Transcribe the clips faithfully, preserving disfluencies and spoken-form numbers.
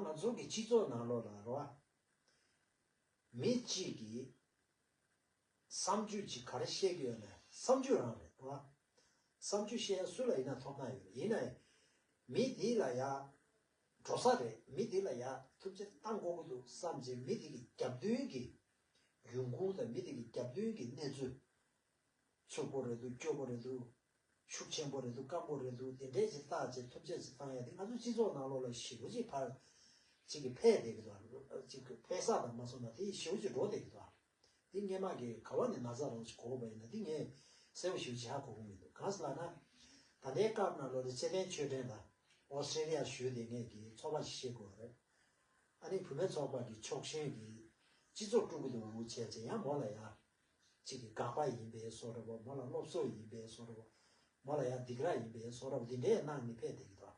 ང་ཚོ་གི་སྤྱི་ཚོགས་ནང་ལོགས་ལ་རེད་བ། མི་གཅིག་གིས་བསམ་ཚུལ་གཅིག་ག་རེ་བཤད་ཀྱི་ཡོད་ན་བསམ་ཚུལ་རང་རེད་བ། བསམ་ཚུལ་བཤད་ཡ་སུ་ལ་ཡིན་ན་ཐོབ་ཐང་ཡོད་རེད། ཡིན་ནའི་མི་འདི་ལ་ཡ་འགྲོ་ས་རེད། མི་འདི་ལ་ཡ་ཐུགས་རྗེ་བཏང་དགོས་ཀྱི་འདུག་བསམ་བྱས་མི་འདི་གི་རྒྱབ་མདུན་གྱི་ཡོང་ཁུངས་དང་མི་འདི་གི་རྒྱབ་མདུན་གྱི་གནས་ཚུལ། ཕྱུག་པོ་རེད་འདུག་སྐྱོ་པོ་རེད་འདུག་ཤུགས་ཆེན་པོ་རེད་འདུག་སྐམ་པོ་རེད་འདུག་དེ་འདྲས་ཅིག་བརྟག་བྱས་ཐུབ་ཆ་ཅིག་བཏང་ཡ་དེ་ང་ཚོ་སྤྱི་ཚོགས་ནང་ལོགས་ལ་ཞེ་པོ་ཅིག་ཕར་ཅིག་གི་འཕེལ་བསྡད་ཀྱི་འདུག་ཅིག་གི་འཕེལ་ས་དང་མ་སོང་ན་དེ་ཞེ་པོ་ཅིག་འགྲོ་བསྡད་ཀྱི་འདུག་དེ་སྔས་མ་གི་ག་བ་ནས་ན་ཚ་རང་ཅིག་གོ་བ་ཡིན་ན་དེ་ངས་གསལ་པོ་ཞེ་པོ་ཅིག་ཧ་གོ་གི་མི་འདུག་གང་ཟེར་ལབ་ན། ད་ལྟའི་སྐབས་ནང་ལོགས་ལ་ཚེ་བརྟན་ཆོས་སྒྲོན་ལ་ཨོ་སི་ཀྲེ་ལི་ཡ་བཞུགས་བསྡད་མཁན་གྱི་ཚོགས་པ་ཞིག་བཤད་དགོས་པ་རེད། ཨ་ནི་བུད་མེད་ཚོགས་པ་གི་ཕྱོགས་ཞེན་གྱི་སྤྱི་ཚོགས་དཀྲུག་གི་འདུག་བྱས་བྱས་ཡང་མོ་ལ་ཡ། གཅིག་གི་དགག་པ་ཡིན་པའི་བཟོ་འདྲ་པོ། མོ་ལ་སློབ་གསོ་ཡིན་པའི་བཟོ་འདྲ་པོ། མོ་ལ་ཡང་སྡིགས་ར་ཡིན་པའི་བཟོ་འདྲ་པོ་འདི་འདྲའི་གནང་ནི་ཕེབས་བསྡད་ཀྱི་འདུག་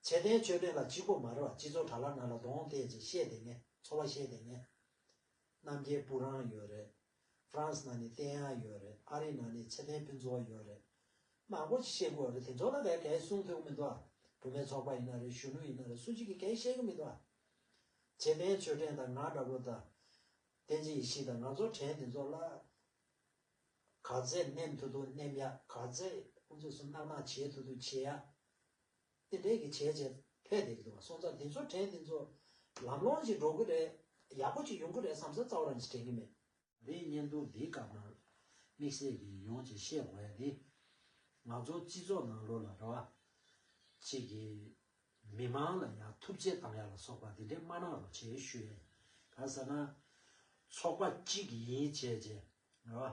ཚེ་བརྟན་ཆོས་སྒྲོན་ལགས་གཅིག་པོ་མ་རེད་བ། སྤྱི་ཚོགས་དྲ་ལམ་ནང་ལ་གདོང་གཏད་བྱས་བཤད་བསྡད་མཁན། ཚོར་བ་བཤད་བསྡད་མཁན། རྣམ་རྒྱལ་སྤུ་རང་ཡོད་རེད། ཧྥ་རན་སི་ནང་ནས་བསྟན་དབྱངས་ཡོད་རེད། ཨ་རི་ནང་ནས་ཚེ་བརྟན་ཕུན་ཚོགས་ཡོད་རེད། མང་པོ་ཞིག་བཤད་དགོས་རེད། དེ་ཚོ་ལ་གས་གས་གསུང་ཐུབ་ཀྱི་མི་འདུག་ཨ། བུད་མེད་ཚོགས་པ་ཡིན་ན་རེད། གཞོན་ནུ་ཡིན་ན་རེད། སུ་གཅིག་གིས་གས་བཤད་ཀྱི་མི་འདུག་ཨ། ཚེ་བརྟན་ཆོས་སྒྲོན་དང་ང་འདྲ་པོ་དང་། བསྟན་འཛིན་ཡེ་ཤེས་དང་ང་ཚོ་བྲན་དེ་ཚོ་ལ། ག་ཚད་མནན་ཐུབ་ཐུབ་མནན་ཡ། ག་ཚད་ཁོང་ཚོས་སུ་གནང་གནང་བྱེད་ཐུབ་ཐུབ་བྱེད་ཡ། དེ་འདྲས་ཀྱི་བྱས་བྱས་ཕེབས་བསྡད་ཀྱི་འདུག་བ། སོང་ཙང་དེ་ཚོ་བྲན་དེ་ཚོ་ལམ་ལྷོང་ཞིག་འགྲོ་གི་རེད། ཡག་པོ་ཞིག་ཡོང་གི་རེད་བསམ་ས་རྩ་བ་རང་ཞིག་དྲན་གྱི་མེད། དེའི་བརྙན་ཐུང་འདིའི་སྐབས་ནང་དམིགས་བསལ་གྱི་ཡོང་ཅིག་བཤད་དགོས་ཡ་དེ། ང་ཚོ་སྤྱི་ཚོགས་ནང་ལོགས་ལ་རེད་བ། གཅིག་གི་མི་མང་ལ་ཡང་ཐུགས་རྗེ་བཏང་ཡ་ལ་སོགས་པ་དེ་འདྲས་མ་གནང་རོགས་བྱེད་ཞུ་ཡ་ཡིན། གང་ཟེར་ན། ཚོགས་པ་གཅིག་ཡིན་བྱས་བྱས། རེད་བ།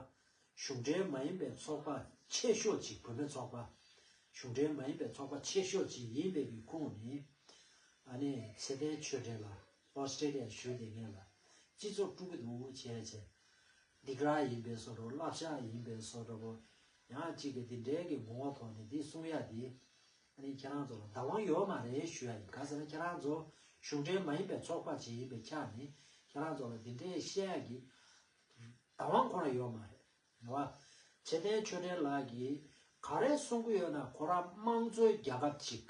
གཞུང་འབྲེལ་མ་ཡིན་པའི་ཚོགས་པ་ཆེ་ཤོས་ཅིག་བུད་མེད་ཚོགས་པ། གཞུང་འབྲེལ་མ་ཡིན་པའི་ཚོགས་པ་ཆེ་ཤོས་ཅིག་ཡིན་པའི་གི་ཁོངས་ནས། ཨ་ནི་ཚེ་བརྟན་ཆོས་སྒྲོན་ལགས་ཨོ་སི་ཀྲེ་ལི་ཡ་བཞུགས་བསྡད་མཁན་ལ་སྤྱི་ཚོགས་དཀྲུག་གི་འདུག་བྱས་བྱས། སྡིགས་ར་ཡིན་པའི་བཟོ་འདྲ་བོ། བསླབ་བྱ་ཡིན་པའི་བཟོ་འདྲ་བོ། ཡང་གཅིག་གིས་འདི་འདྲའི་གི་ངོ་བོ་ཐོག་ནས་འདི་གསུང་ཡ་འདི། ཨ་ནི་ཁྱེད་རང་ཚོ་ལ་བདག་དབང་ཡོད་མ་རེད་ཞུ་ཡ་ཡིན། གང་ཟེར་ན་ཁྱེད་རང་ཚོ་གཞུང་འབྲེལ་མ་ཡིན་པའི་ཚོགས་པ་ཅིག་ཡིན་པའི་ཆ་ནས་ཁྱེད་རང་ཚོ་ལ་འདི་འདྲའི་བཤད་ཡ་གི་བདག་དབང་ཁོ་རང་ཡོད་མ་རེད། རེད་བ། ཚེ་བརྟན་ཆོས་སྒྲོན་ལགས་ཀྱིས་ག་རེ་གསུང་གི་ཡོད་ན། ཁོ་རང་དམངས་གཙོའི་རྒྱལ་ཁབ་ཅིག་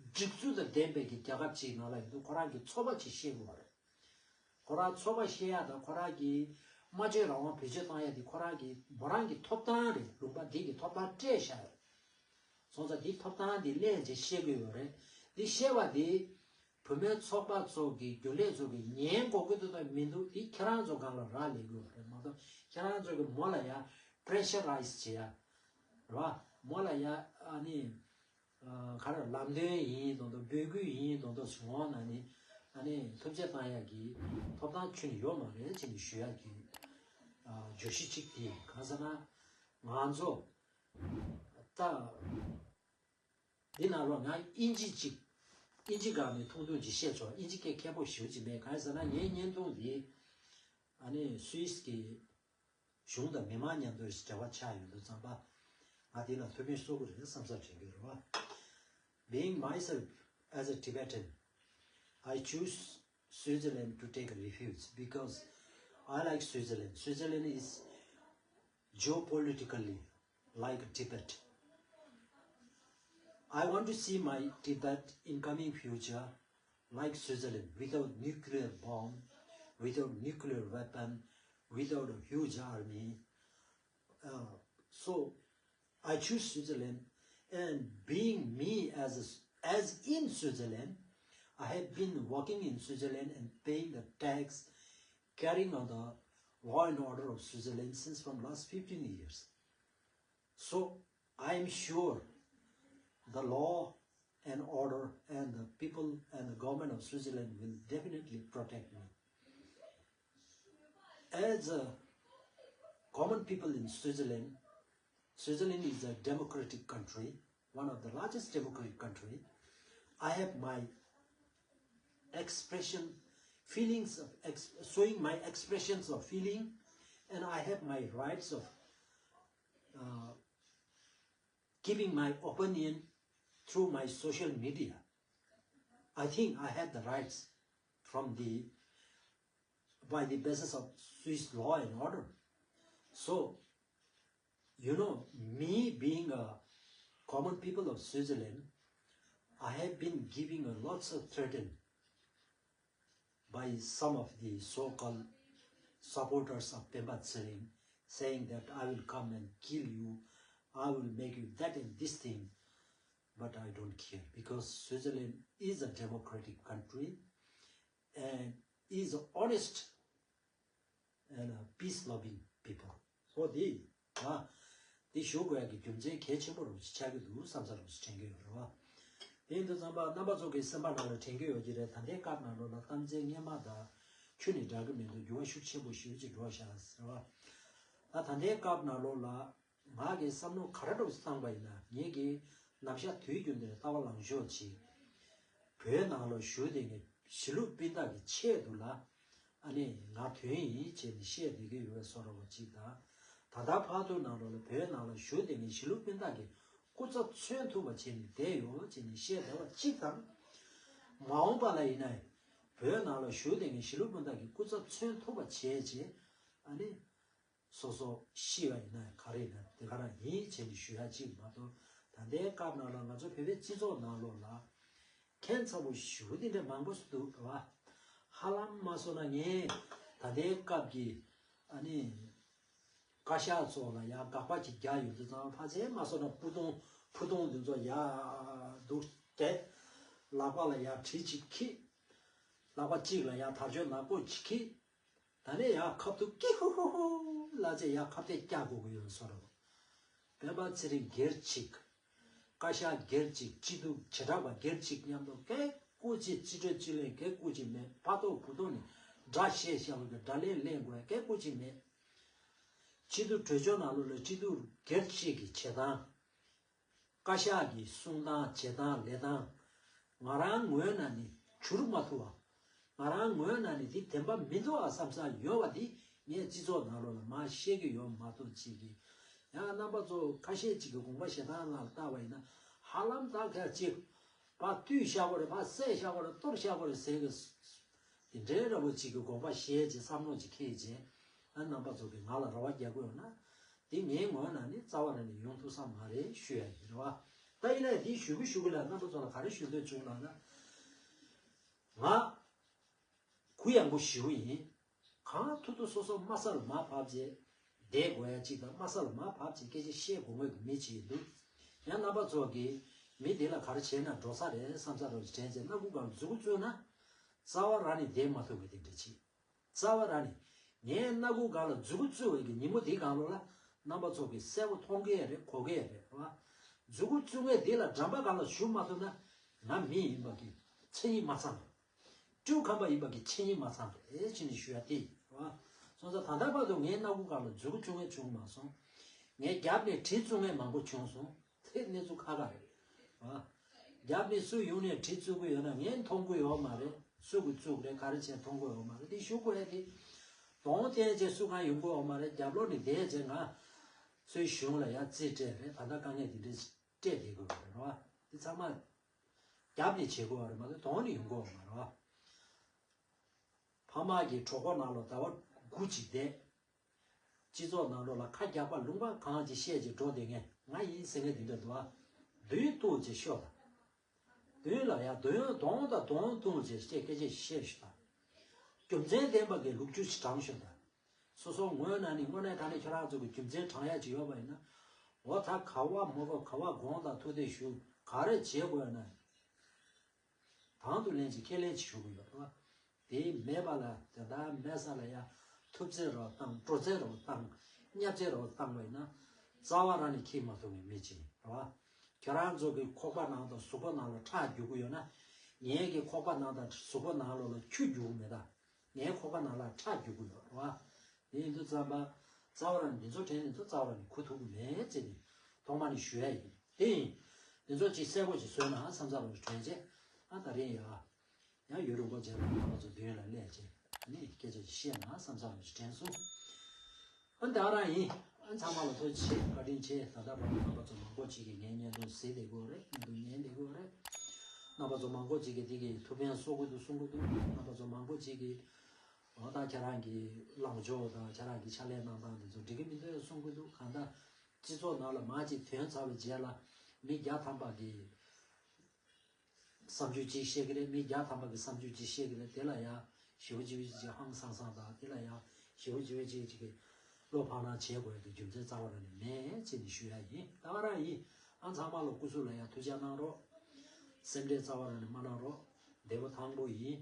སྒྲིག་འཛུགས་དང་ལྡན་པའི་གི་རྒྱལ་ཁབ་ཅིག་ནང་ལ་ཡིན་དུས་ཁོ་རང་གི་ཚོགས་པ་ཅིག་བཤད་དགོས་པ་རེད། ཁོ་རང་ཚོགས་པ་བཤད་ཡ་དང་ཁོ་རང་གི་སྨྲ་བརྗོད་རང་དབང་བེད་སྤྱོད་བཏང་ཡ་དེ་ཁོ་རང་གི་མོ་རང་གི་ཐོབ་ཐང་རེད། ལུང་པ་འདི་གི་ཐོབ་ཐང་སྤྲད་བཞག་ཡོད། སོང་ཙང་འདི་ཐོབ་ཐང་འདི་ལེན་བྱས་བཤད་དགོས་ཡོད་རེད། འདི་བཤད་པ་འདི་བུད་མེད་ཚོགས་པ་ཚོ་གི་རྒྱུན་ལས་ཚོ་གི་ཉན་དགོས་ཀྱི་འདུག་དང་མི་འདུག་འདི་ཁྱེད་རང་ཚོ་སྒང་ལ་རག་ལས་དགོས་པ་རེད་མ་གཏོགས། ཁྱེད་རང་ཚོ་གི་མོ་ལ་ཡ་པྲེ་ཤ་རའི་སི་བྱེད་ཡ་རེད་བ། མོ་ལ་ཡ་ཨ་ནི་ཨ་ག་རེ་ལམ་སྟོན་ཡིན་མདོག་མདོག་འབོད་སྐུལ་ཡིན་མདོག་མདོག་ངོ་ན་ནི་ཨ་ནི་ཐུབ་ཆ་བཏང་ཡ་གི་ཐོབ་ཐང་ཁྱོན་ནས་ཡོད་མ་རེད་ཅེས་ནས་ཞུ་ཡ་གི་ཨ་བརྗོད་གཞི་གཅིག་དེ་ཡིན། གང་ཟེར་ན་ང་ཚོ་ད། འདི་ནང་ལོགས་ང་དབྱིན་ཇི་གཅིག་དབྱིན་ཇི་སྒང་ནས་ཐུང་ཐུང་ཅིག་བཤད་ཆོག་དབྱིན་ཇི་སྐད་མཁས་པོ་ཞེ་པོ་ཅིག་མེད། གང་ཡིན་ཟེར་ན་ངའི་བརྙན་ཐུང་འདི་ཨ་ནི་སུད་སི་གི་གཞུང་དང་མི་མང་མཉམ་དུ་འབྲེལ་བ་ཆགས་ཡོང་དུས་ཙམ་པ། ང་འདི་ལ་ཐུགས་ཕན་གསོས་ཀྱི་རེད་བསམ་ས་དྲན་གྱི་རེད་བ། Being myself as a Tibetan, I choose Switzerland to take refuge because I like Switzerland. Switzerland is geopolitically like Tibet. I want to see my Tibet in coming future like Switzerland, without nuclear bomb, without nuclear weapon, without a huge army. Uh, so I choose Switzerland, and being me as a, as in Switzerland, I have been working in Switzerland and paying the tax, carrying on the law and order of Switzerland since from last fifteen years. So I am sure the law and order and the people and the government of Switzerland will definitely protect me. As a common people in Switzerland, Switzerland is a democratic country, one of the largest democratic country. I have my expression, feelings of ex- showing my expressions of feeling, and I have my rights of uh, giving my opinion through my social media. I think I had the rights from the by the basis of Swiss law and order. So, you know, me being a common people of Switzerland, I have been giving a lots of threaten by some of the so-called supporters of Pemba Tsering, saying that I will come and kill you, I will make you that and this thing, but I don't care because Switzerland is a democratic country and is honest and uh, peace loving people. So the ཨ། འདི་ཞུ་དགོས་ཡག་གི་རྒྱུ་མཚན་གལ་ཆེན་པོ་རུ་ཆགས་ཀྱི་འདུག་བསམ་ས་རུ་དྲན་གྱི་ཡོད་རེད་བ། དེ་ཡིན་དུས་ཙམ་པ་རྣམ་པ་ཚོ་གི་སེམས་པ་ནང་ལ་དྲན་གྱི་ཡོད་ཀྱི་རེད། ད་ལྟའི་སྐབས་ནང་ལོགས་ལ་གཏམ་ཚེ་སྔས་མ་དང་ཁྱོན་ནས་འདྲ་གི་མི་འདུག་འགྱུར་བ་ཤུགས་ཆེན་པོ་ཞེ་པོ་ཅིག་འགྲོ་བཞག་ཟེར་བ། ད་ད་ལྟའི་སྐབས་ནང་ལོགས་ལ་ང་གི་བསམ་བློ་ག་རེ་འདྲ་བོ་བཏང་པ་ཡིན་ན་ངེད་ཀྱི་ནམ་ཞག་དུས་རྒྱུན་དུ་ལྟ་བ་ལངས་ཕྱོགས་ཅིག་བོད་ནང་ལ་བཞུགས་བསྡད་མཁན་གཞིས་ལུས་སྤུན་ཟླ་གི་ཆེད་དུ་ལ། ཨ་ནི་ང་དོན་ཡིན་བྱས་ནས་བཤད་བསྡད་ཀྱི་ཡོད་པའི་བཟོ་འདྲ་བོ་གཅིག་དང་། ད་ལྟ་བར་དུ་ནང་ལོགས་ལ་བོད་ནང་ལ་བཞུགས་བསྡད་མཁན་གཞིས་ལུས་སྤུན་ཟླ་གི་སྐུ་ཚབ་མཚོན་ཐུབ་པ་བྱས་ནས་བསྡད་ཡོད་བྱས་ནས་བཤད་བསྡད་པ་གཅིག་དང་། མ་འོངས་པ་ལ་ཡིན་ན་བོད་ནང་ལ་བཞུགས་བསྡད་མཁན་གཞིས་ལུས་སྤུན་ཟླ་གི་སྐུ་ཚབ་མཚོན་ཐུབ་པ་བྱས་རྗེས་ཨ་ནི་སོ་སོ་ཤི་བ་ཡིན་ན་ག་རེ་ཡིན་ན་དེ་ག་རང་ཡིན་བྱས་ནས་ཞུ་ཡ་གཅིག་མ་གཏོགས། ད་ལྟའི་སྐབས་ནང་ལ་ང་ཚོ་བོད་པའི་སྤྱི་ཚོགས་ནང་ལོགས་ལ་ཁྱད་མཚར་པོ་ཞེ་པོ་དེ་འདྲ་མང་པོ་ཞིག་འདུག་རེད་བ། ཧ་ལམ་མ་སོང་ན་ངས་ད་ལྟའི་སྐབས་ཀྱི་ཨ་ནི་བཀའ་ཤག་ཚོ་ལ་ཡང་དགག་པ་ཅིག་རྒྱག་ཡོང་དུས་ཙང་ཕལ་ཆེར་མ་སོང་ན་ཕུ་ཐུང་ཕུ་ཐུང་འདི་ཚོ་ཡར་འདུག་སྟེ། ལག་པ་ལ་ཡར་གྲི་ཅིག་འཁྱེར། ལག་པ་གཅིག་ལ་ཡར་དར་ལྕོག་ནག་པོ་ཅིག་འཁྱེར། ད་ནས་ཡར་ཁ་ཐུག་ཀི་ཧུ་ཧུ་ཧུ་ལབ་བྱས་ཡར་ཁ་གཏད་བཀྱག་དགོས་ཀྱི་ཡོད་བཟོ་འདྲ་བོ། སྤེན་པ་ཚེ་རིང་སྒེར་གཅིག་བཀའ་ཤག་སྒེར་གཅིག་སྤྱི་འཐུས་བྱེ་བྲག་པ་སྒེར་གཅིག་མཉམ་དུ་སྐད་སྐུ་མཁྱེན། སྤྱི་གྲོས་སྤྱི་བློན་སྐད་སྐུ་མཁྱེན་མེད། ཕ་ཐོག་བུ་ཐོག་ནས་དགྲ་བཤད་བཤད་པ་གི་དགྲ་ལན་ལེན་དགོས་སྐད་སྐུ་མཁྱེན་མེད། སྤྱི་འཐུས་གྲོས་ཆོད་ནང་ལོགས་ལ་སྤྱི་འཐུས་སྒེར་གཅིག་གི་བྱེད་སྟངས། བཀའ་ཤག་གི་གསུང་སྟངས་བྱེད་སྟངས་ལས་སྟངས། ང་རང་ངོས་ནས་ནི་འགྱུར་མ་ཐུབ་པ། ང་རང་ངོས་ནས་ནི་འདི་བདེན་པ་མི་འདུག་ཨ་བསམ་ས་ཡོད་པ་འདི་ངས་སྤྱི་ཚོགས་ནང་ལོགས་ལ་མར་བཤད་ཀྱི་ཡོད་མ་གཏོགས་ཅིག་གི། ཡང་རྣམ་པ་ཚོ་ཁ་ཤས་ཅིག་གི་དགོངས་པ་བཞེས་སྟངས་ལ་བལྟས་པ་ཡིན་ན་ཧ་ལམ་ད་ག་ཅིག་ཕར་བཏུལ་བཞག་པ་རེད། ཕར་བསད་བཞག་པ་རེད། གཏོར་བཞག་པ་རེད་ཟེར་གི། དེ་འདྲའི་འདྲ་བོ་ཅིག་གི་དགོངས་པ་བཞེས་རྗེས་བསམ་བློ་ཅིག་འཁྱེར་རྗེས། ཨ་རྣམ་པ་ཚོ་གིས་ང་ལ་རེ་བ་རྒྱག་གི་ཡོད་ན། དེ་ངའི་ངོས་ནས་ནི་རྩ་བ་རང་ནས་ཡོང་ཐུབ་ས་མ་རེད་ཞུ་ཡ་ཡིན་རེད་བ། ད་ཡིན་ན་དེ་ཞུ་གི་ཞུ་གི་ལ་རྣམ་པ་ཚོ་ལ་ག་རེ་ཞུ་འདོད་བྱུང་ལབ་ན། ང་གུ་ཡངས་པོ་ཞེ་པོ་ཡིན། གང་ཐུབ་ཐུབ་སོ་སོ་དམའ་ས་ལ་མར་བབས་རྗེས་བསྡད་དགོས་ཡ་གཅིག་དང་། དམའ་ས་ལ་མར་བབས་རྗེས་སྐད་ཆ་བཤད་དགོས་ངེས་ཀྱི་མི་ཅིག་འདུག་ཡང་རྣམ་པ་ཚོ་གིས་མི་དེ་ལ་ག་རེ་བྱས་ན་འགྲོ་ས་རེད་བསམ་ས་རེད་དྲན་རྗེས་སྣ་ཁུག་སྒང་མཛུ་གུ་བཙུགས་ན་རྩ་བ་རང་ནས་བསྡད་མ་ཐུབ་པའི་དེ་འདྲ་ཅིག་རྩ་བ་རང་ནས་ངའི་སྣ་ཁུག་སྒང་ལ་མཛུ་གུ་བཙུགས་པའི་གི་ཉིན་མོ་དེའི་སྒང་ལོགས་ལ་རྣམ་པ་ཚོ་གིས་གསལ་པོ་མཐོང་གི་ཡོད་རེད། གོ་གི་ཡོད་རེད་བ། མཛུ་གུ་བཙུགས་མཁན་དེ་ལ་འགྲམ་པ་སྒང་ལ་བཞུགས་མ་ཐུབ་ན་ང་མི་ཡིན་པ་གི་མཚན་ཉིད་མ་ཚང་རེད། སྤྲེའུ་ཁམས་པ་ཡིན་པ་གི་མཚན་ཉིད་མ་ཚང་རེད་ཅེས་ནས་ཞུ་ཡ་དེ་ཡིན་བ། སོང་ཙང་ད་ལྟ་བར་དུ་ངའི་སྣ་ཁུག་སྒང་ལ་མཛུ་གུ་བཙུགས་མཁན་བྱུང་མ་སོང་། ངའི་རྒྱབ་ནས་གྲི་བཙུགས་མཁན་མང་པོ་བྱུང་སོང་། དེ་གནས་ཚུལ་ཁག་ཁག་རེད། ཨ། རྒྱབ་ནས་སུ་ཡོང་ནས་གྲི་བཙུགས་ཀྱི་ཡོད་ན་ངས་མཐོང་གི་ཡོད་མ་རེད། སུ་གིས་བཙུགས་རེད་ག་རེ་བྱས་མཐོང་གི་ཡོད་མ་རེད། དེ་ཞུ་དགོས་ཡ་དེ། གདོང་བསྟན་བྱས་སུ་གང་ཡོང་གི་ཡོད་མ་རེད། རྒྱབ་ལོགས་ནས་བསྡད་བྱས་ང་ཚོའི་གཞུང་ལ་ཡ་རྩིས་སྤྲད་རེད། ད་ལྟ་དཀའ་ངལ་དེ་འདྲས་སྤྲད་བསྡད་དགོས་པ་རེད་བ། དེ་ཚང་མ་རྒྱབ་ནས་བྱེད་དགོས་པ་རེད་མ་གཏོགས་གདོང་ནས་ཡོང་གི་ཡོད་མ་རེད་བ། ཕ་མ་གི་གྲོད་ཁོག་ནང་ལ་ཟླ་བ་དགུ་ཅིག་བསྡད། སྤྱི་ཚོགས་ནང་ལོགས་ལ་ཁ་རྒྱག་པ་ལུང་པ་གང་ཅིག་བཤད་ཅིག་འགྲོ་བསྡད་མཁན་ང་ཡིན་ཟེར་མཁན་དེ་འདྲ་འདུག་ཨ། མདུན་གཏུགས་ཅིག་ཤོད་དང་། མདུན་ལ་ཡ་མདུན་གདོང་དང་གདོང་གཏུགས་ཅིག་བཤད་སྐད་ཆ་བཤད་ཤོད་དང་། རྒྱུ་མཚན་ལྡན་པ་གི་ལོ་རྒྱུས་ཅིག་དྲངས་ཤོད་དང་། སོ་སོ་ངོས་ནས་ནི་དངོས་གནས་དྲང་གནས་ཁྱོད་རང་ཚོ་གི་རྒྱུ་མཚན་དྲང་ཡ་ཅིག་ཡོད་པ་ཡིན་ན། འོ་ད་ག་བ་མོ་གོ་ག་བ་དགོངས་དག་ཐུགས་གཏད་ཞུ་ག་རེ་བྱེད་དགོས་ན། དང་དུ་ལེན་གྱི་ཁས་ལེན་གྱི་ཞུ་གི་ཡོད་རེད་བ། དེ་མེད་པ་ལ་དེ་ལྟར་མེད་ས་ལ་ཡ་ཐུབ་ཚད་རོ་བཏང་། སྤྲོ་ཚད་རོ་བཏང་། བརྙས་ཚད་རོ་བཏང་བ་ཡིན་ན་རྩ་བ་རང་ནས་འཁྱེར་མ་ཐུབ་པའི་མི་ཅིག་རེད་བ། ཁྱོད་རང་ཚོ་གི་ཁོག་པ་ནང་དང་གཟུགས་པོ་ནང་ལ་ཁྲག་རྒྱུག་གི་ཡོད་ན། ངའི་གི་ཁོག་པ་ནང་དང་གཟུགས་པོ་ནང་ལོགས་ལ་ཆུ་རྒྱུག་གི་མེད་ད། ངའི་ཁོག་པ་ནང་ལ་ཁྲག་རྒྱུག་གི་ཡོད་རེད་བ། དེ་ཡིན་དུས་ཙམ་པ་རྩ་བ་རང་འདི་ཚོ་དྲན་འདི་ཚོ་རྩ་བ་རང་ནས་ཁུ་ཐུག་གི་མེད་ཅེས་ནི་ཐོག་མ་ནས་ཞུ་ཡ་ཡིན། དེ་ཡིན། འདི་ཚོ་ཅིག་གསལ་པོ་ཅིག་བཟོས་ན་བསམ་ས་རང་དྲན་ཅེས། ཨ་ད་རིང་ཡ། ཡང་ཡུན་རིང་པོ་རྗེས་ལ་རྣམ་པ་ཚོ་མདུན་ལ་སླེབས་ཅེས་ནི་སྐད་ཆ་ཅིག་བཤད་ན་བསམ་ས་རང་དྲན་སོང་། ཨ་ད་རང་ཡིན། ཨ་ཚང་མ་ལ་ཐུགས་རྗེ་ཆེ་བཀའ་དྲིན་ཆེ། ད་ལྟ་བར་དུ་རྣམ་པ་ཚོ་མང་པོ་ཅིག་གིས་ངའི་བརྙན་ཐུང་གཟིགས་བསྡད་ཀྱི་ཡོད་རེད། བརྙན་ཐུང་ཉན་བསྡད་ཀྱི་ཡོད་རེད། རྣམ་པ་ཚོ་མང་པོ་ཅིག་གིས་འདི་གི་ཐུགས་ཕན་གསོས་ཀྱི་འདུག་གསུང་གི་འདུག་རྣམ་པ་ཚོ་མང་པོ་ཅིག་གིས། འོ་ད་ཁྱེད་རང་གི་ལངས་ཕྱོགས་དང་ཁྱེད་རང་གི་ཕྱག་ལས་གནང་སྟངས་དེ་ཚོ་འགྲིག་གི་མི་འདུག་གསུང་གི་འདུག་གང་ལྟར་སྤྱི་ཚོགས་ནང་ལ་མར་ཅིག་ཐོན་ཚར་བའི་རྗེས་ལ་མི་བརྒྱ་ཐམ་པ་གིས་ བསམ་ཚུལ་གཅིག་བཤད་ཀྱི་རེད། མི་བརྒྱ་ཐམ་པ་གི་བསམ་ཚུལ་གཅིག་བཤད་ཀྱི་རེད། དེ་ལ་ཡང་ཞེ་པོ་ཅིག་ཅིག་ཧང་སང་སང་དང་། དེ་ལ་ཡང་ཞེ་པོ་ཅིག་ཅིག་ཅིག་གི་བློ་ཕམ་ན་བྱེད་དགོས་ཡ་གི་རྒྱུ་མཚན་རྩ་བ་རང་ནས་མེད་ཅེས་ནས་ཞུ་ཡ་ཡིན། ད་ག་རང་ཡིན། ཨ་ཚང་མ་ལ་སྐུ་གཟུགས་ལ་ཡང་ཐུགས་ཅག་གནང་རོགས། སེམས་ཁྲལ་རྩ་བ་རང་ནས་མ་གནང་རོགས། བདེ་པོ་ཐང་པོ་ཡིན།